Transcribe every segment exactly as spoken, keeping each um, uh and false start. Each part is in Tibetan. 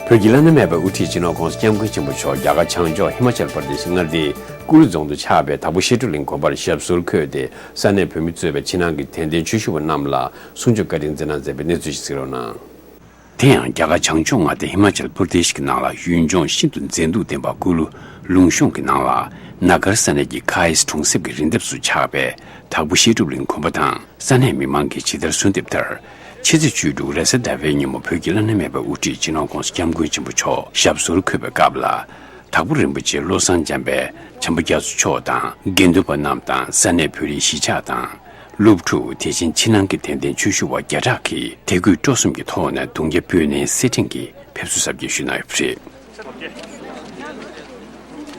བོད་ཀྱི་བླ་ན་མེད་པའི་དབུ་ཁྲིད་སྤྱི་ནོར་༸གོང་ས་༸སྐྱབས་མགོན་ཆེན་པོ་མཆོག་རྒྱ་གར་བྱང་ཕྱོགས་ཧི་མ་ཅལ་པར་དེ་ཤི་མངའ་སྡེའི་ཀུ་ལུ་རྫོང་དུ་ཆགས་པའི་དྭགས་པོ་བཤད་སྒྲུབ་གླིང་དགོན་པར་ཞབས་སོར་འཁོད་དེ། ས་གནས་བོད་མི་གཙོས་པའི་ཕྱི་ནང་གི་དད་ལྡན་ཆོས་ཞུ་བ་རྣམས་ལ་གསུང་ཆོས་བཀའ་དྲིན་སྩལ་གནང་མཛད་པའི་གནས་ཚུལ་ཞིག་གསན་རོགས་གནང་། དེ་ཡང་རྒྱ་གར་བྱང་ཕྱོགས་མངའ་སྡེ་ཧི་མ་ཅལ་པུར་དེཤ་གི་ནང་ལ་ཡུལ་ལྗོངས་ཤིན་ཏུ་མཛེས་སྡུག་ལྡན་པ་ཀུ་ལུ་ལུང་གཤོང་གི་ནང་ལ་ན་གར་ས་གནས་ཀྱི་ཁ་ཨིས་གྲོང་གསེབ་ཀྱི་རི་འདབས་སུ་ཆགས་པའི་དྭགས་པོ་བཤད་སྒྲུབ་གླིང་དགོན་པ་དང་། ས་གནས་མི་མང་གིས་ཇི་ལྟར་གསོལ་འདེབས་ལྟར། ཕྱི་ཚེས་བཅུ་དྲུག་རེས་གཟའ་ཟླ་བའི་ཉིན་མོ་བོད་ཀྱི་བླ་ན་མེད་པའི་དབུ་ཁྲིད་སྤྱི་ནོར་༸གོང་ས་༸སྐྱབས་མགོན་ཆེན་པོ་མཆོག་ཞབས་སོར་འཁོད་པའི་སྐབས་ལ། དྭགས་པོ་རིན་པོ་ཆེ་བློ་བཟང་འཇམ་དཔལ་བྱམས་པ་རྒྱ་མཚོ་མཆོག་དང་། དགེ་འདུན་པ་རྣམས་དང་ས་གནས་བོད་རིགས་གཞིས་ཆགས་དང་། སློབ་ཕྲུག་དེ་བཞིན་ཕྱི་ནང་གི་དད་ལྡན་ཆོས་ཞུ་བ་བརྒྱ་ཕྲག་གིས་དད་གུས་སྤྲོ་གསུམ་གྱི་ཐོག་ནས་གདུང་རྒྱ་སྤོས་སྣེའི་སེར་ཕྲེང་གིས་ཕེབས་བསུ་གཟབ་རྒྱས་ཞུས་གནང་ཡོད་པ་རེད།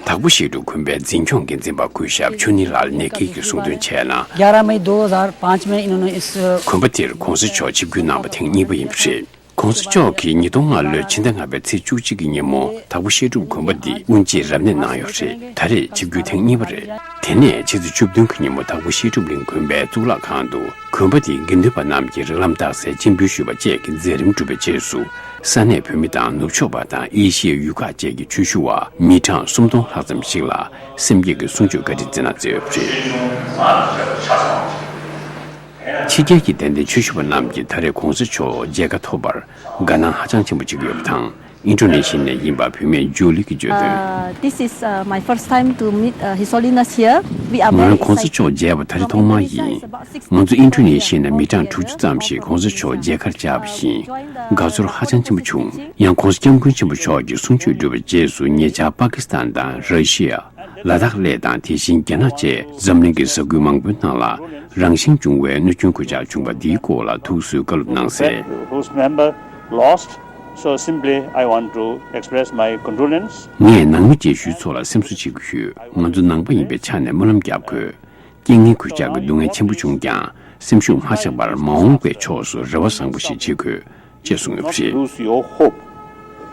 དྭགས་པོ་བཤད་སྒྲུབ་དགོན་པའི་འཛིན་སྐྱོང་འགན་འཛིན་པ་སྐུ་ཞབས་ཆོས་ཉིད་ལགས་ནེ་ཀི་གིས་གསུངས་དོན་བྱས་ན། ग्यारह मई दो हज़ार पाँच में इन्होंने इस དགོན་པ་འདིར་༸གོང་ས་མཆོག་ཆིབས་བསྒྱུར་གནང་བ་ཐེངས་གཉིས་པ་ཡིན་པ་རེད། ༸གོང་ས་མཆོག་གིས་ཉིས་སྟོང་ལྔ་ལོའི་ཕྱི་ཟླ་ལྔ་པའི་ཚེས་བཅུ་གཅིག་གི་ཉིན་མོ་དྭགས་པོ་བཤད་སྒྲུབ་དགོན་པ་འདི་དབུ་འབྱེད་རབ་གནས་གནང་ཡོད་རེད། ད་རེས་ཆིབས་བསྒྱུར་ཐེངས་གཉིས་པ་རེད། དེ་ནས་ཕྱི་ཚེས་བཅུ་བདུན་གྱི་ཉིན་མོ་དྭགས་པོ་བཤད་སྒྲུབ་གླིང་དགོན་པའི་གཙུག་ལག་ཁང་དུ་དགོན་པ་འདིའི་དགེ་འདུན་པ་རྣམས་ཀྱིས་རིགས་ལམ་རྟགས་གསལ་སྤྱན་འབུལ་ཞུས་པ་བཅས་ཀྱི་མཛད་རིམ་གྲུབ་པའི་རྗེས་སུ། ས་གནས་བོད་མི་དང་ནུབ་ཕྱོགས་པ་དང་ཨེ་ཤི་ཡའི་ཡུལ་ཁག་བཅས་ཀྱི་ཆོས་ཞུ་བ་མི་གྲངས་སུམ་སྟོང་ལྷག་ཙམ་ཞིག་ལ་སེམས་བསྐྱེད་ཀྱི་གསུང་ཆོས་བཀའ་དྲིན་སྩལ་གནང་མཛད་ཡོད་པ་རེད། ཕྱི་རྒྱལ་གྱི་དད་ལྡན་ཆོས་ཞུ་བ་རྣམས་ཀྱིས་ད་རེས་༸གོང་ས་མཆོག་མཇལ་ཁ་ཐོབ་པར་དགའ་སྣང་ཧ་ཅང་ཆེན་པོ་བྱེད་ཀྱི་ཡོད་པ་དང་། ཨིན་ཌོ་ནེ་ཤི་ཡ་ནས་ཡིན་པ་བུད་མེད་ཇོ་ལི་གིས་བརྗོད་དོན། Uh, this is uh, my first time to meet uh, His Holiness here. We are ང་རང་༸གོང་ས་མཆོག་མཇལ་བ་ད་རེས་ཐོག་མ་ཡིན། ང་ཚོ་ཨིན་ཌོ་ནེ་ཤི་ཡ་ནས་མི་གྲངས་དྲུག་ཅུ་ཙམ་ཞིག་༸གོང་ས་མཆོག་མཇལ་ཁར་བཅར་བ་བཞིན་དགའ་ཚོར་ཧ་ཅང་ཆེན་པོ་བྱུང་། ཡང་༸གོང་ས་༸སྐྱབས་མགོན་ཆེན་པོ་མཆོག་གི་གསུང་ཆོས་གྲུབ་པའི་རྗེས་སུ་ཉེ་ཆར་པ་ཀི་སི་ཐན་དང་ར་ཤི་ཡ། ལ་དྭགས་གླེ་དང་དེ་བཞིན་རྒྱ་ནག་བཅས་འཛམ་གླིང་གི་ས་ཁུལ་མང་པོའི་ནང་ལ་རང་བཞིན་བྱུང་བའི་གནོད་སྐྱོན་གོད་ཆག་བྱུང་བ་འདིའི་སྐོར་ལ་ཐུགས་གསོའི་བཀའ་སློབ་གནང་གསལ། Whose member lost. So simply I want to express my condolence. ངས་ནང་མི་རྗེས་ཤུལ་ཚོ་ལ་སེམས་གསོ་བྱེད་དགོས་ཞུས། ང་ཚོ་ནང་པ་ཡིན་པའི་ཆ་ནས་སྨོན་ལམ་རྒྱབ་དགོས། རྐྱེན་ངན་གོད་ཆག་གི་སྡུག་བསྔལ་ཆེན་པོ་བྱུང་ཀྱང་སེམས་ཤུགས་མ་ཆག་པར་མ་འོངས་པའི་ཕྱོགས་སུ་རེ་བ་བཟང་པོ་ཞིག་བྱེད་དགོས། ཅེས་གསུངས་ཡོད་པ་Not རེད། Lose your hope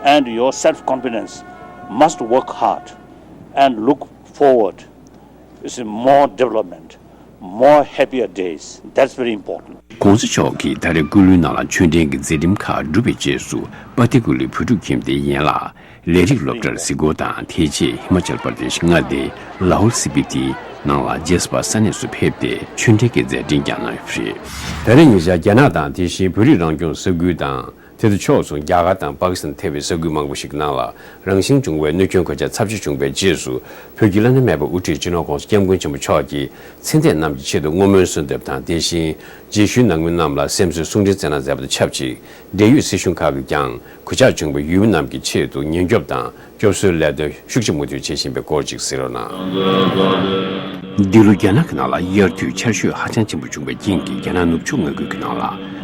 and your self-confidence. Must work hard and look forward. It's a more development, more happier days. That's very important. ༸གོང་ས་མཆོག་གིས་ད་རེས་སྐུ་ལུས་ནང་ལ་ཆོས་འབྲེལ་གྱི་མཛད་རིམ་ཁག་གྲུབ་པའི་རྗེས་སུ་པ་ཏི་ཀུ་ལི་བོད་ཕྲུག་ཁྱིམ་སྡེའི་ཡན་ལག་ལས་རིགས་སློབ་གྲྭར་གཟིགས་སྐོར་དང་དེ་རྗེས་ཧི་མ་ཅལ་པར་དེཤ་མངའ་སྡེའི་ལ་ཧོལ་སི་པི་ཏིའི་ནང་ལ་རྗེས་སུ་ཕར་ས་གནས་སུ་ཕེབས་ཏེ་ཆོས་འབྲེལ་གྱི་མཛད་འཕྲིན་ཀྱང་གནང་ཡོད་པ་རེད། ད་རེས་ཉེ་ཆར་རྒྱ་ནག་དང་དེ་བཞིན་བོད་རིགས་རང་སྐྱོང་ས་ཁུལ་དང་། དེ་དང་ཕྱོགས་མཚུངས་རྒྱ་གར་དང་པ་ཀི་སི་ཐན་ཐེ་བའི་ས་ཁུལ་མང་པོ་ཞིག་ནང་ལ་རང་བཞིན་བྱུང་བའི་གནོད་སྐྱོན་གོད་ཆག་ཚབས་ཆེ་བྱུང་བའི་རྗེས་སུ། བོད་ཀྱི་བླ་ན་མེད་པའི་དབུ་ཁྲིད་སྤྱི་ནོར་༸གོང་ས་༸སྐྱབས་མགོན་ཆེན་པོ་མཆོག་གིས་ཚེ་འདས་རྣམས་ཀྱི་ཆེད་དུ་བསྔོ་སྨོན་གསོལ་འདེབས་དང་། དེ་བཞིན་རྗེས་ཤུལ་ནང་མི་རྣམས་ལ་སེམས་གསོའི་གསུང་འཕྲིན་སྩལ་གནང་མཛད་པ་དང་ཆབས་ཅིག་འབྲེལ་ཡོད་སྲིད་གཞུང་ཁག་གིས་ཀྱང་གོད་ཆག་བྱུང་བའི་ཡུལ་མི་རྣམས་ཀྱི་ཆེད་དུ་ཉེན་སྐྱོབ་དང་། སྐྱོབ་གསོའི་ལས་དོན་ཤུགས་ཆེ་མུ་མཐུད་བྱེད་བཞིན་པའི་སྐོར་ཅིག་གཟིགས་རོགས་གནང་། འདི་ལོ་རྒྱ་ནག་གི་ནང་ལ་དབྱར་དུས་ཆར་ཞོད་ཧ་ཅང་ཆེན་པོ་བྱུང་བའི་རྐྱེན་གྱིས་རྒྱ་ནག་ནུབ་ཕྱོགས་མངའ་ཁུལ་གྱི་ནང་ལ་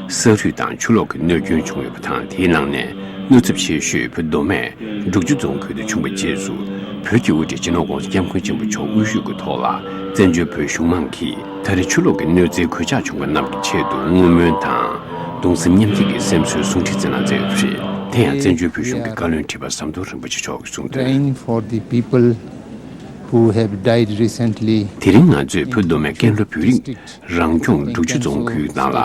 ས་རུད་དང་ཆུ་ལོག་གི་གནོད་སྐྱོན་བྱུང་ཡོད་པ་དང་། དེའི་ནང་ནས་གནོད་ཚབས་ཆེ་ཤོས་བོད་མདོ་སྨད་འབྲུག་ཆུ་རྫོང་ཁུལ་དུ་བྱུང་བའི་རྗེས་སུ། བོད་ཀྱི་དབུ་ཁྲིད་སྤྱི་ནོར་༸གོང་ས་༸སྐྱབས་མགོན་ཆེན་པོ་མཆོག་དབུ་བཞུགས་ཀྱི་ཐོག་ལ་བཙན་བྱོལ་བོད་གཞུང་མང་གིས་ད་རེས་ཆུ་ལོག་གི་གནོད་འཚེའི་གོད་ཆག་བྱུང་བ་རྣམས་ཀྱི་ཆེད་དུ་བསྔོ་སྨོན་དང་། གདུང་སེམས་མཉམ་སྐྱེད་ཀྱི་སེམས་གསོའི་གསུང་འཕྲིན་སྩལ་གནང་མཛད་ཡོད་པ་རེད། དེ་ཡང་བཙན་བྱོལ་བོད་གཞུང་གི་བཀའ་བློན་ཁྲི་པ་ཟམ་གདོང་རིན་པོ་ཆེ་མཆོག་གིས་གསུངས་དོན། Praying for the people who have died recently. དེ་རིང་ང་ཚོས་བོད་མདོ་སྨད་ཀན་ལྷོ་བོད་རིགས་རང་སྐྱོང་འབྲུག་ཆུ་རྫོང་ཁུལ་ནང་ལ་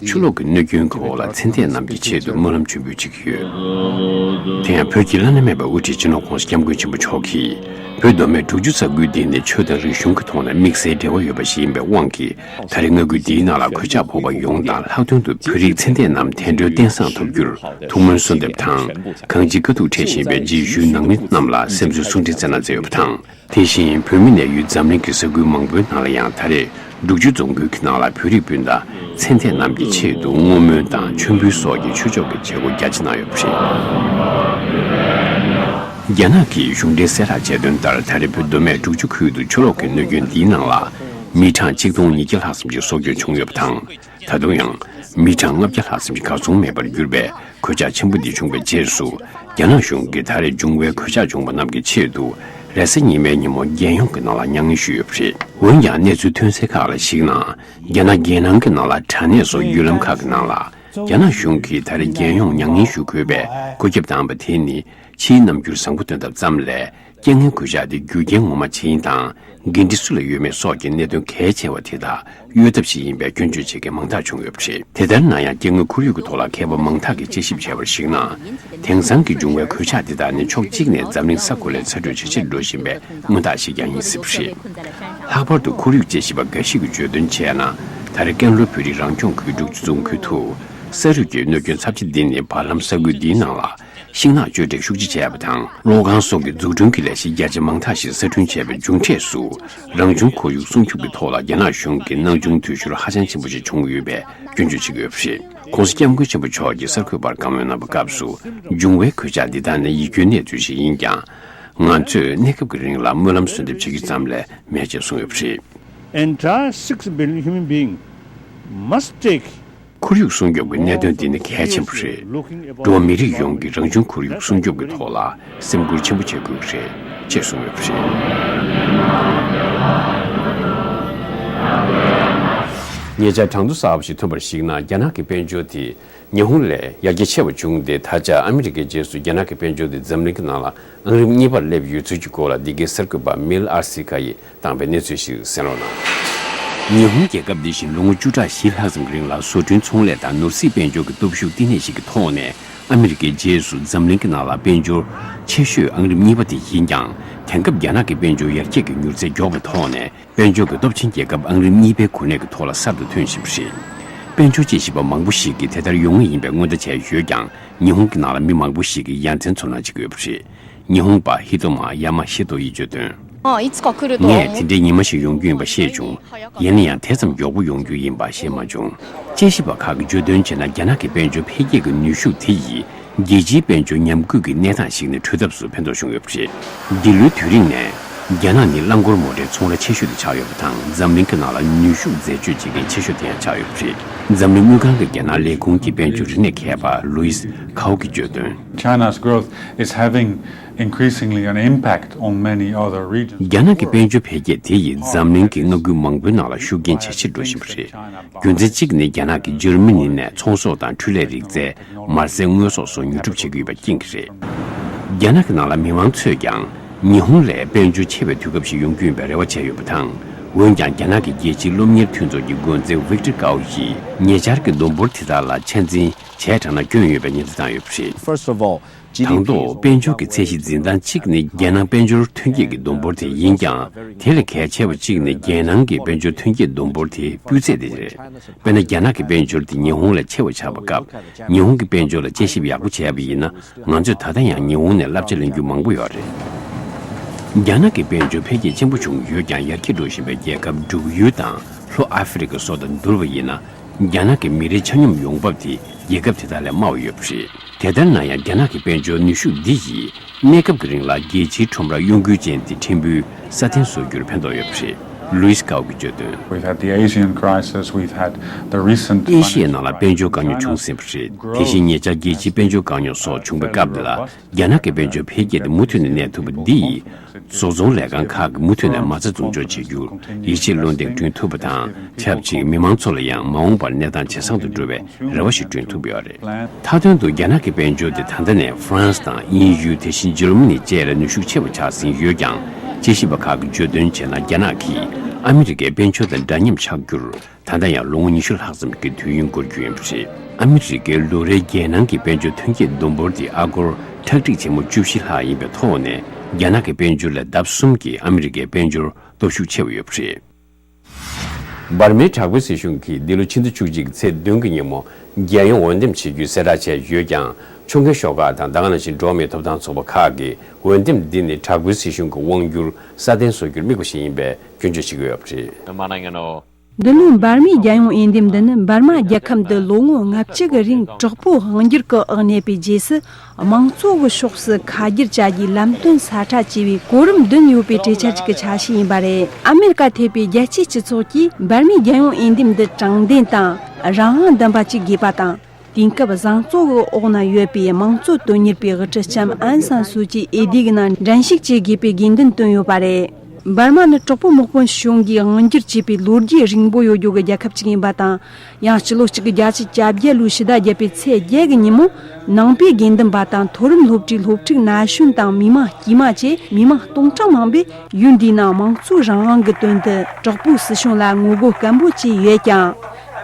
ཆུ་ལོག་གི་གནོད་སྐྱོན་གྱི་འོག་ལ་ཚེ་འདས་རྣམས་ཀྱི་ཆེད་དུ་སྨོན་ལམ་མཆོད་འབུལ་བྱེད་ཀྱི་ཡོད། དེ་ཡང་བོད་ཀྱི་བླ་ན་མེད་པའི་དབུ་ཁྲིད་སྤྱི་ནོར་༸གོང་ས་༸སྐྱབས་མགོན་ཆེན་པོ་མཆོག་གིས་བོད་མདོ་སྨད་འབྲུག་ཆུ་ས་ཁུལ་འདི་ནི་ཆོས་དང་རིག་གཞུང་གི་ཐོག་ནས་དམིགས་བསལ་འབྲེལ་བ་ཡོད་པ་ཞིག་ཡིན་པའི་དབང་གིས། ད་རེས་མངའ་ཁུལ་འདིའི་ནང་ལ་གོད་ཆག་ཕོག་པ་ཡོངས་དང་། ལྷག་དོན་དུ་བོད་རིགས་ཚེ་འདས་རྣམས་བདེ་འགྲོའི་རྟེན་བཟང་ཐོབ་རྒྱུར་ཐུགས་སྨོན་གསོལ་འདེབས་དང་། གང་ཅི་དཀའ་སྡུག་འཕྲད་བཞིན་པའི་རྗེས་ཤུལ་ནང་མི་རྣམས་ལ་སེམས་གསོའི་གསུང་འཕྲིན་སྩལ་གནང་མཛད་ཡོད་པ་དང་། དེ་བཞིན་བོད་མི་གནས་ཡུལ་འཛམ་གླིང་གི་ས་ཁུལ་མང་པོའི་ནང་ལ་ཡང་ད་རེས་འབྲུག་ཆུ་རྫོང་ཁུལ་གྱི་ནང་ལ་བོད་རིགས་སྤུན་ཟླ་ཚེ་འདས་རྣམས་ཀྱི་ཆེད་དུ་བསྔོ་སྨོན་དང་མཆོད་འབུལ་སོགས་ཀྱི་ཆོས་ཕྱོགས་ཀྱི་བྱེད་སྒོ་རྒྱ་ཆེ་གནང་ཡོད་པ་རེད། རྒྱ་ནག་གི་གཞུང་འབྲེལ་གསལ་བསྒྲགས་བྱས་དོན་ལྟར། ད་རེས་བོད་མདོ་སྨད་འབྲུག་ཆུ་ཁུལ་དུ་ཆུ་ལོག་གི་གནོད་སྐྱོན་འདིའི་ནང་ལ་མི་གྲངས་ཆིག་སྟོང་ཉིས་བརྒྱ་ལྷག་ཙམ་ཞིག་སྲོག་སྐྱོན་བྱུང་ཡོད་པ་དང་། ད་དུང་ཡང་མི་གྲངས་ལྔ་བརྒྱ་ལྷག་ཙམ་ཞིག་གར་སོང་མེད་པར་གྱུར་པའི་གོད་ཆག་ཆེན་པོ་འདི་བྱུང་བའི་རྗེས་སུ། རྒྱ་ནག་གཞུང་གིས་ད་རེས་བྱུང་བའི་གོད་ཆག་བྱུང་བ་རྣམས་ཀྱི་ཆེད་དུ་རེས་གཟའ་ཉི་མའི་ཉིན་མོ་རྒྱལ་ཡོངས་ཀྱི་ནང་ལ་མྱ་ངན་ཞུས་ཡོད་པ་རེད། འོན་ཀྱང་གནས་ཚུལ་ཐོན་གསལ་ཁག་ལ་གཞིགས་ན། རྒྱ་ནག་རྒྱལ་ནང་གི་ནང་ལ་དྲག་གནས་སོགས་བརྒྱུད་ལམ་ཁག་གི་ནང་ལ། རྒྱ་ནག་གཞུང་གིས་ད་རེས་རྒྱལ་ཡོངས་མྱ་ངན་ཞུ་དགོས་པའི་བཀོད་ཁྱབ་བཏང་བ་དེ་ནི། ཕྱིའི་རྣམ་འགྱུར་བཟང་པོ་སྟོན་ཐབས་ཙམ་ལས། རྐྱེན་ངན་གོད་ཆག་དེ་རྒྱུ་རྐྱེན་ངོ་མ་ཇི་ཡིན་དང་། འགན་འཁྲི་སུ་ལ་ཡོད་མེད་སོགས་ཀྱི་གནད་དོན་གལ་ཆེ་བ་དེ་དག་གཡོལ་ཐབས་ཤིག་ཡིན་པའི་སྐྱོན་བརྗོད་བྱེད་མཁན་མང་དག་བྱུང་ཡོད་པ་རེད། དེ་ལྟར་ན་ཡང་སྐྱེ་དངོས་ཁོར་ཡུག་གི་ཐོག་ལ་མཁས་པ་མང་དག་གིས་དཔྱད་ཞིབ་བྱས་པར་གཞིགས་ན། དེང་སང་གི་འབྱུང་བའི་གོད་ཆག་དེ་དག་ནི་ཕྱོགས་གཅིག་ནས་འཛམ་གླིང་ས་གོ་ལའི་ཚ་དྲོད་ཇེ་ཆེར་འགྲོ་བཞིན་པའི་མངོན་རྟགས་ཤིག་ཀྱང་ཡིན་སྲིད་པ་རེད། ལྷག་པར་དུ་ཁོར་ཡུག་དཔྱད་ཞིབ་པ་འགའ་ཞིག་གིས་བརྗོད་དོན་བྱས་ན། ད་རེས་ཀན་ལྷོ་བོད་རིགས་རང་སྐྱོང་ཁུལ་འབྲུག་རྩེ་རྫོང་ཁུལ་དུ། ས་རུད་ཀྱི་གནོད་སྐྱོན་ཚབས་ཆེ་འདི་ནི་བར་ལམ་ས་ཁུལ་འདིའི་ནང་ལ། ཤིང་ནགས་གཅོད་འབྲེག་ཤུགས་ཆེ་བྱས་པ་དང་། གློག་ཁང་སོགས་ཀྱི་འཛུགས་སྐྲུན་གྱི་ལས་གཞི་རྒྱ་ཆེ་མང་དག་ཞིག་གསར་སྐྲུན་བྱས་པའི་མཇུག་འབྲས་སུ། རང་བྱུང་ཁོར་ཡུག་སྲུང་སྐྱོབ་ཀྱི་ཐོག་ལ་རྒྱ་ནག་གཞུང་གིས་སྣང་ཆུང་འཐུས་ཤོར་ཧ་ཅང་ཆེན་པོ་ཞིག་བྱུང་ཡོད་པའི་སྐྱོན་བརྗོད་བྱེད་ཀྱི་ཡོད་པ་རེད། ྋགོང་ས་ྋསྐྱབས་མགོན་ཆེན་པོ་མཆོག་གིས་གསར་འགོད་པར་བཀའ་མོལ་གནང་བའི་སྐབས་སུ། འབྱུང་བའི་གོད་ཆག་འདི་དག་ནི་ཡིད་སྐྱོའི་གནས་ཚུལ་ཞིག་ཡིན་ཀྱང་། ང་ཚོས་གནས་སྐབས་ཀྱི་རིང་ལ་སྨོན་ལམ་གསོལ་འདེབས་བྱེད་རྒྱུ་ཙམ་ལས་མེད་ཅེས་གསུངས་ཡོད་པ་རེད། Entire six billion human being must take ཁོར་ཡུག་སྲུང་སྐྱོབ་ཀྱི་གནད་དོན་འདི་ནི་གལ་ཆེན་པོ་རེད། འགྲོ་བ་མི་རིགས་ཡོངས་ཀྱིས་རང་བྱུང་ཁོར་ཡུག་སྲུང་སྐྱོབ་ཀྱི་ཐོག་ལ་སེམས་ཁུར་ཆེན་པོ་བྱེད་དགོས་ཀྱི་རེད། ཅེས་གསུངས་ཡོད་པ་རེད། ཉེ་ཆར་གྲངས་ཐོ་གསར་པ་ཞིག་ཐོན་པར་གཞིགས་ན། རྒྱ་ནག་གི་དཔལ་འབྱོར་དེ་ཉི་ཧོང་ལས་ཡར་རྒྱས་ཆེ་བ་བྱུང་སྟེ། ད་ཆ་ཨ་མི་རི་ཀའི་རྗེས་སུ་རྒྱ་ནག་གི་དཔལ་འབྱོར་དེ་འཛམ་གླིང་གི་ནང་ལ་ཨང་རིམ་གཉིས་པར་སླེབས་ཡོད་ཚུལ་གྱི་སྐོར་ལ། འདི་གའི་གསར་འགོད་པ་མིལ་ཨར་སི་ཁ་ཡིས་བཏང་པའི་གནས་ཚུལ་ཞིག་གསན་རོགས་གནང་། ཉི་ཧོང་རྒྱལ་ཁབ་འདི་བཞིན་ལོ་ངོ་བཅུ་ཕྲག་བཞི་ལྷག་ཙམ་རིང་ལ་བཟོ་སྐྲུན་ཚོང་ལས་དང་ནོར་སྲིད་དཔལ་འབྱོར་གྱི་སྟོབས་ཤུགས་བརྟན་གནས་ཤིག་གི་ཐོག་ནས། ཨ་མི་རི་ཀའི་རྗེས་སུ་འཛམ་གླིང་གི་ནང་ལ་དཔལ་འབྱོར་ཆེ་ཤོས་ཨང་རིམ་གཉིས་པ་དེ་ཡིན་ཀྱང་། དེང་སྐབས་རྒྱ་ནག་གི་དཔལ་འབྱོར་ཡར་རྒྱས་ཀྱི་མྱུར་ཚད་མགྱོགས་པའི་ཐོག་ནས། དཔལ་འབྱོར་གྱི་སྟོབས་ཆེན་རྒྱལ་ཁབ་ཨང་རིམ་གཉིས་པའི་གོ་གནས་ཀྱི་ཐོག་ལ་གསར་དུ་ཐོན་བཞིན་པ་རེད། དཔལ་འབྱོར་དཔྱད་ཞིབ་པ་མང་པོ་ཞིག་གིས་དེ་ལྟར་ཡོང་ངེས་ཡིན་པའི་སྔོན་བརྡ་བྱས་ཡོད་ཀྱང་། ཉི་ཧོང་གི་ནང་ལ་མི་མང་པོ་ཞིག་གིས་ཡ་མཚན་ཚོར་སྣང་བྱེད་ཀྱི་ཡོད་པ་རེད། ཉི་ཧོང་པ་ཧི་ཏོ་མ་ཡ་མ་ཤི་ཏོ་ཡིས་བརྗོད་དོན། ངས་དེ་འདྲའི་ཉི་མ་ཞིག་ཡོང་རྒྱུ་ཡིན་པ་ཤེས་བྱུང་། ཡིན་ན་ཡང་དེ་ཙམ་མགྱོགས་པོ་ཡོང་རྒྱུ་ཡིན་པ་ཤེས་མ་བྱུང་། དཔྱད་ཞིབ་པ་ཁག་གིས་བརྗོད་དོན་བྱས་ན། རྒྱ་ནག་གི་དཔལ་འབྱོར་འཕེལ་རྒྱས་ཀྱི་ནུས་ཤུགས་དེ་ཡིས། རྒྱལ་སྤྱིའི་དཔལ་འབྱོར་ཉམས་རྒུད་ཀྱི་གནས་སྟངས་ཤིག་ནས་གྲོལ་ཐབས་སུ་ཕན་ཐོགས་བྱུང་ཡོད་པ་རེད། འདི་ལོའི་དུས་རིང་ནས། རྒྱ་ནག་ནི་རླངས་འཁོར་མོ་ཊའི་ཚོང་ར་ཆེ་ཤོས་དེ་ཆགས་ཡོད་པ་དང་། འཛམ་གླིང་གི་ནང་ལ་ནུས་ཤུགས་འཛད་སྤྱོད་བྱེད་མཁན་ཆེ་ཤོས་དེ་ཡང་ཆགས་ཡོད་པ་རེད། འཛམ་གླིང་དངུལ་ཁང་གི་རྒྱ་ནག་ལས་ཁུངས་ཀྱི་དཔལ་འབྱོར་རིག་གནས་མཁས་པ་ལུའིས་ཁའོ་གིས་བརྗོད་དོན། China's growth is having increasingly an impact on many other regions. རྒྱ་ནག་གི་དཔལ་འབྱོར་འཕེལ་རྒྱས་དེ་ཡིས་འཛམ་གླིང་གི་མངའ་ཁུལ་མང་པོའི་ནང་ལ་ཤུགས་རྐྱེན་ཇེ་ཆེར་འགྲོ་བཞིན་པ་རེད། རྒྱུ་མཚན་གཅིག་ནི། རྒྱ་ནག་གིས་འཇར་མ་ནི་ནས་ཚོང་ཟོག་དང་འཕྲུལ་ལས་རིག་རྩལ། མ་རྩའི་དངོས་ཟོག་སོགས་ཉོ་སྒྲུབ་བྱེད་ཀྱི་ཡོད་པའི་རྐྱེན་གྱིས་རེད། རྒྱ་ནག་གི་ནང་ལ་མི་མང་ཚོས་ཀྱང་། ཉི་ཧོང་ལས་དཔལ་འབྱོར་ཆེ་བའི་དུས་སྐབས་ཤིག་ཡོང་རྒྱུ་ཡིན་པའི་རེ་བ་བྱས་ཡོད་པ་དང་། འོན་ཀྱང་། རྒྱ་ནག་གི་རྒྱལ་སྤྱིའི་སློབ་གཉེར་མཐུན་ཚོགས་ཀྱི་འགོ་འཛིན་ཝིག་ཏོར་ཀའོ་ཡིས། ཉེ་ཆར་གྱི་སྡོམ་འབོར་དེ་དག་ལ་ཆ་འཛིན་བྱས་དྲགས་ན་སྐྱོན་ཡོད་པའི་ཉེན་བརྡ་བཏང་ཡོད་པ་རེད། First of all, དང་ཐོག་དཔལ་འབྱོར་གྱི་ཚད་གཞི་འཛིན་སྟངས་གཅིག་ནི། རྒྱལ་ནང་དཔལ་འབྱོར་ཐོན་སྐྱེད་ཀྱི་སྡོམ་འབོར་དེ་ཡིན་ཀྱང་། དེ་ལས་གལ་ཆེ་བ་གཅིག་ནི། རྒྱལ་ནང་གི་དཔལ་འབྱོར་ཐོན་སྐྱེད་སྡོམ་འབོར་དེའི་སྤུས་ཚད་དེ་རེད། དཔེར་ན། རྒྱ་ནག་གི་དཔལ་འབྱོར་དེ་ཉི་ཧོང་ལས་ཆེ་བ་ཆགས་པའི་སྐབས། ཉི་ཧོང་གི་དཔལ་འབྱོར་ལ་དཔྱད་ཞིབ་ཡག་པོ་བྱས་པ་ཡིན་ན། ང་ཚོས་ད་ལྟ་ཡང་ཉི་ཧོང་ནས་བསླབ་བྱ་ལེན་རྒྱུ་མང་པོ་ཡོད་རེད། རྒྱ་ནག་གི་དཔལ་འབྱོར་འཕེལ་རྒྱས་ཆེན་པོ་བྱུང་ཡོད་ཀྱང་། ཡར་རྒྱས་འགྲོ་བཞིན་པའི་རྒྱལ་ཁབ་འབྲུག་ཡུལ་དང་ལྷོ་ཨ་ཧྥེ་རི་ཁ་སོགས་དང་བསྡུར་བ་ཡིན་ན། རྒྱ་ནག་གི་མི་རེའི་ཆ་སྙོམས་ཡོང་འབབ་དེ་རྒྱལ་ཁབ་དེ་དག་ལས་དམའ་བ་ཡོད་པ་རེད། དེ་ལྟར་ན་ཡང་། རྒྱ་ནག་གི་དཔལ་འབྱོར་ནུས་ཤུགས་འདི་ཡིས། གནས་སྐབས་ཀྱི་རིང་ལ་རྒྱལ་སྤྱིའི་ཁྲོམ་རར་གཡོ་འགུལ་ཅན་དེ་ཕྲན་བུ་སྲ་བརྟན་བཟོ་རྒྱུར་ཕན་ཐོགས་ཡོད་པ་རེད། ལུའིས་ཀའོ་གིས་བརྗོད་དོན། We've had the Asian crisis, we've had the recent ཨེ་ཤི་ཡའི་ནང་ལ་དཔལ་འབྱོར་དཀའ་རྙོག་བྱུང་ཟིན་པ་རེད། དེ་བཞིན་ཉེ་ཆར་རྒྱལ་སྤྱིའི་དཔལ་འབྱོར་དཀའ་རྙོག་སོགས་བྱུང་བའི་སྐབས་འདི་ལ། རྒྱ་ནག་གི་དཔལ་འབྱོར་འཕེལ་རྒྱས་དེ་མུ་མཐུད་ནས་གནས་ཐུབ་པ་འདི་ཡིས། བཟོ་ཚོང་ལས་ཁང་ཁག་གིས་མུ་མཐུད་ནས་མ་རྩ་འཛུགས་འཇོག་བྱེད་རྒྱུར་ཡིད་ཆེས་བློ་གདེང་བསྐྲུན་ཐུབ་པ་དང་ཆབས་ཅིག། མི་མང་ཚོ་ལ་ཡང་མ་འོངས་པར་གནས་སྟངས་ཇེ་བཟང་དུ་འགྲོ་བའི་རེ་བ་ཞིག་བསྐྲུན་ཐུབ་ཡོད་རེད། མཐའ་དོན་དུ། རྒྱ་ནག་གི་དཔལ་འབྱོར་དེ་ད་ལྟ་ནས་ཧྥ་རན་སི་དང་དབྱིན་ཡུལ། དེ་བཞིན་འཇར་མ་ནི་བཅས་ལ་ནུས་ཤུགས་ཆེ་བ་ཆགས་ཟིན་ཡོད་ཀྱང་། དཔྱད་ཞིབ་པ་ཁག་གིས་བརྗོད་དོན་བྱས་ན། རྒྱ་ནག་གིས་ཨ་མི་རི་ཀའི་དཔལ་འབྱོར་དང་འདྲ་མཉམ་ཆགས་རྒྱུར། ད་ལྟ་ཡང་ལོ་ངོ་ཉི་ཤུ་ལྷག་ཙམ་གྱི་དུས་ཡུན་འགོར་རྒྱུ་ཡིན་པ་རེད། ཨ་མི་རི་ཀའི་ལོ་རེའི་རྒྱལ་ནང་གི་དཔལ་འབྱོར་ཐོན་སྐྱེད་བསྡོམས་འབོར་དེ་ཨ་སྒོར་ཁྲག་ཁྲིག་ཆེན་མོ་བཅུ་བཞི་ལྷག་ཡིན་པའི་ཐོག་ནས། རྒྱ་ནག་གི་དཔལ་འབྱོར་ལས་ལྡབ་གསུམ་གྱིས་ཨ་མི་རི་ཀའི་དཔལ་འབྱོར་སྟོབས་ཤུགས་ཆེ་བ་ཡོད་པ་རེད། འབར་མའི་དྲག་པོའི་སྲིད་གཞུང་གིས་འདི་ལོ་ཕྱི་ཟླ་བཅུ་གཅིག་གི་ཚེས་བདུན་གྱི་ཉིན་མོ། རྒྱལ་ཡོངས་འོས་འདེམས་བྱེད་རྒྱུའི་གསལ་བསྒྲགས་བྱས་ཡོད་ཀྱང་། ཕྱོགས་འགལ་ཤོག་ཁག་དང་། ད་ག་ནང་བཞིན་འགྲོ་བ་མིའི་ཐོབ་ཐང་ཚོགས་པ་ཁག་གིས། འོས་འདེམས་འདི་ནི་དྲག་པོའི་སྲིད་གཞུང་གི་དབང་སྒྱུར་སྲ་བརྟན་བཟོ་རྒྱུར་དམིགས་པ་ཞིག་ཡིན་པའི་སྐྱོན་བརྗོད་བྱེད་ཀྱི་ཡོད་པ་རེད། འདི་ལོའི་འབར་མའི་རྒྱལ་ཡོངས་འོས་འདེམས་འདི་ནི། འབར་མ་རྒྱལ་ཁབ་འདི་ལོ་ངོ་ལྔ་བཅུ་གི་རིང་དྲག་པོའི་དབང་སྒྱུར་གྱི་འོག་གནས་པའི་རྗེས་སུ། དམངས་གཙོ་གི་ཕྱོགས་སུ་ཁ་སྒྱུར་བྱ་རྒྱུའི་ལམ་སྟོན་ས་ཁྲ་ཅེས་པའི་གོ་རིམ་བདུན་ཡོད་པའི་གྲོས་འཆར་ཅིག་གི་ཆ་ཤས་ཡིན་པ་རེད། ཨ་མེ་རི་ཀ་ཐེ་བའི་རྒྱལ་སྤྱིའི་སྤྱི་ཚོགས་ཀྱིས་འབར་མའི་རྒྱལ་ཡོངས་འོས་འདེམས་འདི་དྲང་བདེན་དང་རང་དབང་ལྡན་པ་ཅིག་དགོས་པ་དང་། དེང་སྐབས་བཟང་གཙོ་གི་འོག་ན་ཡོད་པའི་དམངས་གཙོ་དོན་གཉེར་པའི་དབུ་ཁྲིད་ལྕམ་ཨན་སན་སུའུ་ཅི་འོས་བསྡུ་གི་ནང་འགྲན་ཞུགས་བྱེད་དགོས་པའི་དགོས་འདུན་བཏོན་ཡོད་པ་རེད། འབར་མ་ནི་དྲག་པོ་དམག་དཔོན་གཞུང་གིས་དབང་སྒྱུར་བྱས་པའི་ལོ་རྒྱུས་རིང་པོ་ཡོད་རྒྱུ་གི་རྒྱལ་ཁབ་ཅིག་ཡིན་པ་དང་། ཡང་སྤྱི་ལོ་གཅིག་དགུ་བརྒྱད་ཅུ་གྱ་བརྒྱད་ལོའི་ཕྱི་ཟླ་བརྒྱད་པའི་ཚེས་བརྒྱད་ཀྱི་ཉིན་མོ། ནང་པའི་དགེ་འདུན་པ་དང་མཐོ་རིམ་སློབ་གྲྭའི་སློབ་ཕྲུག་ན་གཞོན་དང་མི་མང་དཀྱུས་མ་བཅས་མི་མང་སྟོང་ཕྲག་མང་པོས་ཡུལ་འདིའི་ནང་དམངས་གཙོའི་རང་དབང་གི་དོན་དུ་དྲག་པོའི་སྲིད་གཞུང་ལ་ངོ་རྒོལ་སྐད་འབོད་བྱས་ཡོད་ཀྱང་།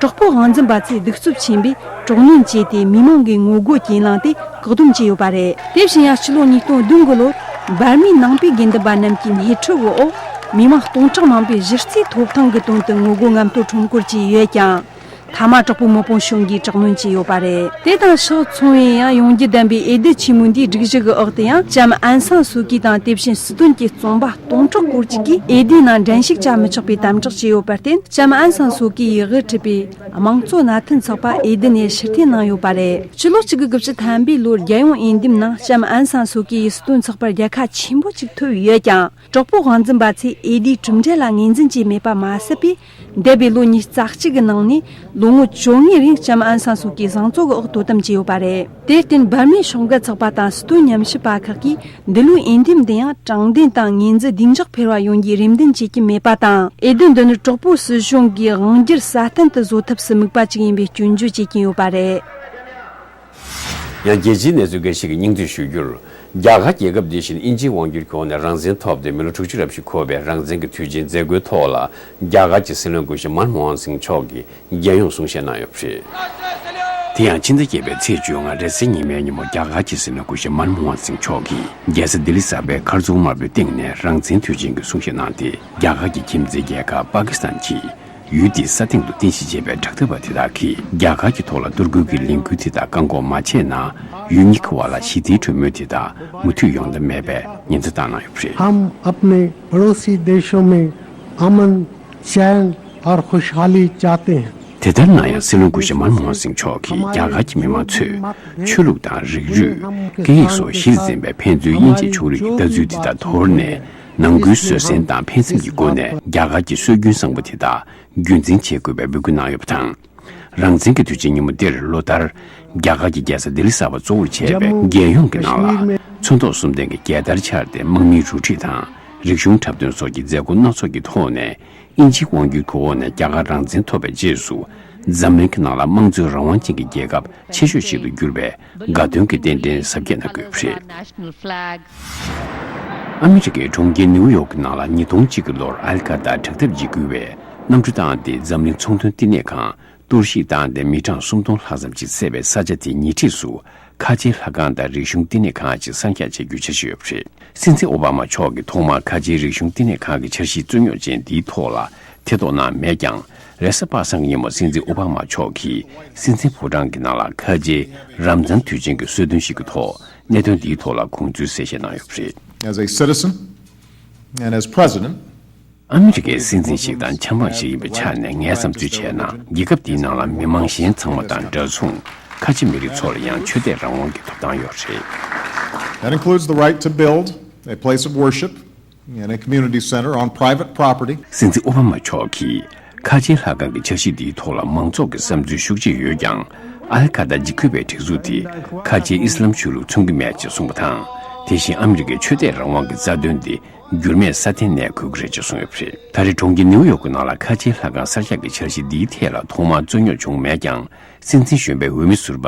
དྲག་པོ་དབང་འཛིན་པ་ཚོས་གདུག་རྩུབ་ཆེན་པོས་དྲག་གནོན་བྱས་ཏེ་མི་མང་གི་ངོ་རྒོལ་གྱེན་ལངས་ཏེ་བཀག་སྡོམ་བྱས་ཡོད་པ་རེད། དེ་བཞིན་ཡང་ཕྱི་ལོ་ཉིས་སྟོང་བདུན་གི་ལོར་འབར་མའི་ནང་པའི་དགེ་འདུན་པ་རྣམས་ཀྱི་སྣེ་ཁྲིད་འོག་མི་མང་སྟོང་ཕྲག་མང་པོས་གཞི་རྩའི་ཐོབ་ཐང་གི་དོན་དུ་ངོ་རྒོལ་རྔམ་སྟོན་ཁྲོམ་སྐོར་བྱས་ཡོད་ཀྱང་། མཐའ་མ་དྲག་པོའི་དམག་དཔུང་གཞུང་གིས་དྲག་གནོན་བྱས་ཡོད་པ་རེད། དེ་དང་ཕྱོགས་མཚུངས་པའི་ཡང་ཡོང་རྒྱུ་ལྡན་པའི་འོས་བསྡུ་ཆེན་མོའི་འདིའི་སྒྲིག་གཞི་གི་འོག་ཏུ་ཡང་ལྕམ་ཨན་སན་སུའུ་ཀི་དང་དེ་བཞིན་སྲིད་དོན་གྱི་བཙོན་པ་སྟོང་ཕྲག་སྐོར་ཅིག་གིས་འོས་བསྡུའི་ནང་འགྲན་ཞུགས་བྱ་མི་ཆོག་པའི་དམ་དྲག་བྱས་ཡོད་པར་བརྟེན། ལྕམ་ཨན་སན་སུའུ་ཀི་ཡིས་དབུ་ཁྲིད་པའི་དམངས་གཙོ་མནའ་མཐུན་ཚོགས་པ་འོས་བསྡུ་ནས་ཕྱིར་འཐེན་གནང་ཡོད་པ་རེད། ཕྱི་ལོ་གཅིག་དགུ་དགུ་བཅུ་ཐམ་པའི་ལོར་རྒྱལ་ཡོངས་འོས་འདེམས་ནང་ལྕམ་ཨན་སན་སུའུ་ཀི་ཡི་སྲིད་དོན་ཚོགས་པར་རྒྱལ་ཁ་ཆེན་པོ་ཅིག་ཐོབ་ཡོད་ཀྱང་། དྲག་པོ་དབང་འཛིན་པ་ཚོས་འོས་བསྡུའི་གྲུབ་འབྲས་ལ་ངོས་འཛིན་བྱས་མེད་པ་མ་ཟད་པས། འདས་པའི་ལོ་ཉིས་རྩ་གཅིག་གི་ནང་ནས་ལོ་ངོ་བཅོ་ལྔའི་རིང་ལྕམ་ཨན་སན་སུའུ་ཀི་བཟང་བཙོག་གི་འོག་དོ་དམ་བྱས་ཡོད་པ་རེད། དེར་བརྟེན་འབར་མའི་ཤོག་འགལ་ཚོགས་པ་དང་སྲིད་དོན་ཉམས་ཞིབ་པ་ཁག་གིས་འདི་ལོའི་འོས་འདེམས་འདི་ཡང་དྲང་བདེན་དང་ངོས་འཛིན་བདེ་འཇགས་འཕེར་བ་ཡོང་རྒྱུའི་རེ་འདུན་བྱེད་ཀྱི་མེད་པ་དང་། འོས་བསྡུ་འདི་ནི་དྲག་པོའི་སྲིད་གཞུང་གིས་དབང་སྒྱུར་སྲ་བརྟན་དུ་བཟོ་ཐབས་སུ་དམིགས་པ་ཅིག་ཡིན་པའི་སྐྱོན་བརྗོད་བྱེད་ཀྱིན་ཡོད་པ་རེད། ཡང་རྒྱལ་སྤྱིའི་གནས་ཚུལ་འགའ་ཞིག་གི་སྙིང་བསྡུས་ཞུ་རྒྱུར། རྒྱ་གར་རྒྱལ་ཁབ་འདི་བཞིན་དབྱིན་ཇིའི་དབང་སྒྱུར་གྱི་འོག་ནས་རང་བཙན་ཐོབ་སྟེ་མི་ལོ་དྲུག་ཅུ་རབ་ཞིག་འཁོར་བའི་རང་བཙན་གྱི་དུས་ཆེན་མཛད་སྒོའི་ཐོག་ལ། རྒྱ་གར་གྱི་སྲིད་བློན་སྐུ་ཞབས་མན་མོ་ཧན་སིང་མཆོག་གིས་རྒྱལ་ཡོངས་གསུང་བཤད་གནང་ཡོད་པ་རེད། དེ་ཡང་ཕྱི་ཟླ་བརྒྱད་པའི་ཚེས་བཅོ་ལྔ་རེས་གཟའ་ཉི་མའི་ཉིན་མོ་རྒྱ་གར་གྱི་སྲིད་བློན་སྐུ་ཞབས་མན་མོ་ཧན་སིང་མཆོག་གིས་རྒྱལ་ས་ལྡི་ལི་གསར་པའི་མཁར་རྫོང་དམར་པོའི་སྟེང་ནས་རང་བཙན་དུས་ཆེན་གྱི་གསུང་བཤད་གནང་སྟེ། རྒྱ་གར་གྱི་ཁྱིམ་མཚེས་རྒྱལ་ཁབ་པ་ཀི་སི་ཐན་གྱིས། ཡུལ་དེའི་ས་སྟེང་དུ་རྟེན་གཞི་བྱས་པའི་དྲག་འཐབ་པ་དེ་དག་གིས་རྒྱ་གར་གྱི་ཐོག་ལ་གཏོར་རྒོལ་གྱི་ལས་འགུལ་དེ་དག་བཀག་འགོག་མ་བྱས་ན། ཡུལ་གཉིས་ཀྱི་བར་ལ་ཞི་བདེའི་གྲོས་མོལ་དེ་དག་མུ་མཐུད་ཡོང་ཐབས་མེད་པའི་ཉེན་བརྡ་བཏང་གནང་ཡོད་པ་རེད། हम अपने पड़ोसी देशों में अमन, चैन और खुशहाली चाहते हैं। དེ་ལྟར་ན་ཡང་སྲིད་བློན་སྐུ་ཞབས་མན་མོ་ཧན་སིང་མཆོག་གིས་རྒྱ་གར་གྱི་མི་མང་ཚོས་ཆོས་ལུགས་དང་རིགས་རུས། སྐད་ཡིག་སོགས་གཞིར་འཛིན་པའི་ཕན་ཚུན་དབྱེ་འབྱེད་ཕྱོགས་རིས་ཀྱི་ལྟ་ཚུལ་དེ་དག་དོར་ནས། ནང་ཁུལ་བཟོད་བསྲན་དང་ཕན་སེམས་ཀྱི་སྒོ་ནས་རྒྱ་གར་གྱི་སྲོལ་རྒྱུན་བཟང་པོ་དེ་དག་རྒྱུན་འཛིན་བྱེད་དགོས་པའི་འབོད་སྐུལ་གནང་ཡོད་པ་དང་། རང་བཙན་གྱི་དུས་ཆེན་ཉིན་མོ་འདིར་ལོ་ལྟར་རྒྱ་གར་གྱི་རྒྱལ་ས་ལྡི་ལི་གསར་པ་གཙོ་བོར་བྱས་པའི་རྒྱལ་ཡོངས་ཀྱི་ནང་ལ་ཚོན་མདོག་གསུམ་ལྡན་གྱི་རྒྱལ་དར་འཕྱར་ཏེ་དམག་མིའི་རུ་ཁྲིད་དང་རིག་གཞུང་འཁྲབ་སྟོན་སོགས་ཀྱི་མཛད་སྒོ་སྣ་ཚོགས་ཀྱི་ཐོག་ནས། དབྱིན་ཇིའི་དབང་སྒྱུར་གྱི་འོག་ནས་རྒྱ་གར་རང་བཙན་ཐོབ་པའི་རྗེས་སུ། འཛམ་གླིང་གི་ནང་ལ་དམངས་གཙོའི་རང་དབང་ཅན་གྱི་རྒྱལ་ཁབ་ཆེ་ཤོས་ཤིག་ཏུ་གྱུར་པའི་དགའ་སྟོན་གྱི་རྟེན་འབྲེལ་གཟབ་རྒྱས་གནང་དགོས་པ་རེད། ཨ་མི་རི་ཀའི་གྲོང་ཁྱེར་ནིའུ་ཡོག་གི་ནང་ལ་ཉིས་སྟོང་གཅིག་གི་ལོར་ཨལ་ཁ་ད་དྲག་འཐབ་འཇིགས་སྐུལ་བས་གནམ་གྲུ་བཏང་སྟེ་འཛམ་གླིང་ཚོང་དོན་བསྟི་གནས་ཁང་གཏོར་བཤིག་བཏང་སྟེ་མི་གྲངས་སུམ་སྟོང་ལྷག་ཙམ་ཅིག་བསད་པའི་ས་ཆ་དེའི་ཉེ་འཁྲིས་སུ། ཁ་ཆེའི་ལྷ་ཁང་དང་རིག་གཞུང་བསྟི་གནས་ཁང་ཞིག་གསར་རྒྱག་བྱེད་རྒྱུའི་འཆར་གཞི་ཡོད་པ་རེད། སྲིད་འཛིན་ཨོ་བྷ་མ་མཆོག་གིས་ཐོག་མར་ཁ་ཆེའི་རིག་གཞུང་བསྟི་གནས་ཁང་གི་འཆར་གཞི་རྩོད་རྙོག་ཅན་འདིའི་ཐོག་ལ་ཐེ་གཏོགས་གནང་མེད་ཀྱང་། རེས་གཟའ་པ་སངས་ཀྱི་ཉིན་མོ་སྲིད་འཛིན་ཨོ་བྷ་མ་མཆོག་གིས་སྲིད་འཛིན་ཕོ་བྲང་གི་ནང་ལ་ཁ་ཆེའི་རམ་ཛཱན་དུས་ཆེན་གྱི་གསོལ་སྟོན་ཞིག་གི་ཐོག་གནད་དོན་འདིའི་ཐོག་ལ་དགོངས་ཚུལ་གསལ་བཤད་གནང་ཡོད་པ་རེད། As a citizen and as president, ཨ་མི་རི་ཀའི་སྲིད་འཛིན་ཞིག་དང་ཆབ་འབངས་ཤིག་ཡིན་པའི་ཆ་ནས་ངས་བསམ་ཚུལ་བྱས་ན། རྒྱལ་ཁབ་འདིའི་ནང་ལ་མི་མང་གཞན་ཚང་མ་དང་འདྲ་མཚུངས། ཁ་ཆེ་མི་རིགས་ཚོ་ལ་ཡང་ཆོས་དད་རང་དབང་གི་ཐོབ་ཐང་ཡོད་རེད། That includes the right to build a place of worship and a community center on private property. སྲིད་འཛིན་ཨོ་བྷ་མ་མཆོག་གིས་ཁ་ཆེའི་ལྷ་ཁང་གི་འཆར་གཞི་འདིའི་ཐོག་ལ་མང་ཚོགས་ཀྱི་བསམ་ཚུལ་ཤུགས་ཆེ་ཡོད་ཀྱང་། ཨལ་ཁ་ད་འཇིགས་སྐུལ་བའི་སྒྲིག་འཛུགས་དེ་ཁ་ཆེའི་ཨི་སི་ལམ་ཆོས་ལུགས་མཚོན་གྱི་མེད་ཅེས་གསུངས་པ་དང་། དེ་བཞིན་ཨ་མི་རི་ཀའི་ཆོས་དད་རང་དབང་གི་རྩ་དོན་དེ། འགྱུར་མེད་སྲ་བརྟན་གནས་དགོས་ཀྱི་རེད་ཅེས་གསུངས་ཡོད་པ་རེད། ད་རེས་གྲོང་ཁྱེར་ནིའུ་ཡོག་གི་ནང་ལ་ཁ་ཆེའི་ལྷ་ཁང་གསར་རྒྱག་གི་འཆར་གཞི་འདིའི་ཐད་ལ་ཐོག་མར་རྩོད་རྙོག་བྱུང་མེད་ཀྱང་། སྲིད་འཛིན་གཞོན་པའི་འོས་མི་ཟུར་པ་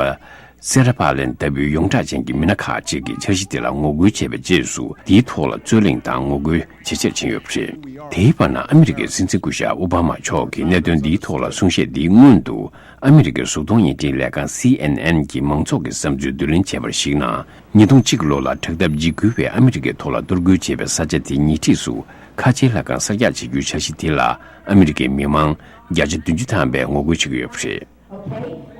སེ་ར་པ་ལེན་ལྟ་བུའི་ཡོངས་གྲགས་ཅན་གྱི་མི་སྣ་ཁག་ཅིག་གིས་འཆར་གཞི་དེ་ལ་ངོ་རྒོལ་བྱས་པའི་རྗེས་སུ། དེའི་ཐོག་ལ་རྩོད་གླེང་དང་ངོ་རྒོལ་ཇེ་ཆེར་ཕྱིན་ཡོད་པ་རེད། དེའི་བར་ན་ཨ་མི་རི་ཀའི་སྲིད་འཛིན་སྐུ་ཞབས་ཨོ་བྷ་མ་མཆོག་གིས་གནད་དོན་འདིའི་ཐོག་ལ་གསུང་བཤད་འདིའི་སྔོན་དུ། ཨ་མི་རི་ཀའི་གཟུགས་མཐོང་བརྙན་འཕྲིན་ལས་ཁང་སི་ཨེན་ཨེན་གྱིས་མང་ཚོགས་ཀྱི་བསམ་ཚུལ་བསྡུ་ལེན་བྱས་པར་གཞིགས་ན། ཉིས་སྟོང་གཅིག་ལོ་ལ་དྲག་འཐབ་འཇིགས་སྐུལ་བས་ཨ་མི་རི་ཀའི་ཐོག་ལ་གཏོར་རྒོལ་བྱས་པའི་ས་ཆ་དེའི་ཉེ་འཁྲིས་སུ་ཁ་ཆེའི་ལྷ་ཁང་གསར་རྒྱག་བྱེད་རྒྱུའི་འཆར་གཞི་དེ་ལ་ཨ་མི་རི་ཀའི་མི་མང་བརྒྱ་ཆ་བདུན་ཅུ་ཐམ་པས་ངོ་རྒོལ་བྱེད་ཀྱི་ཡོད་པ་རེད།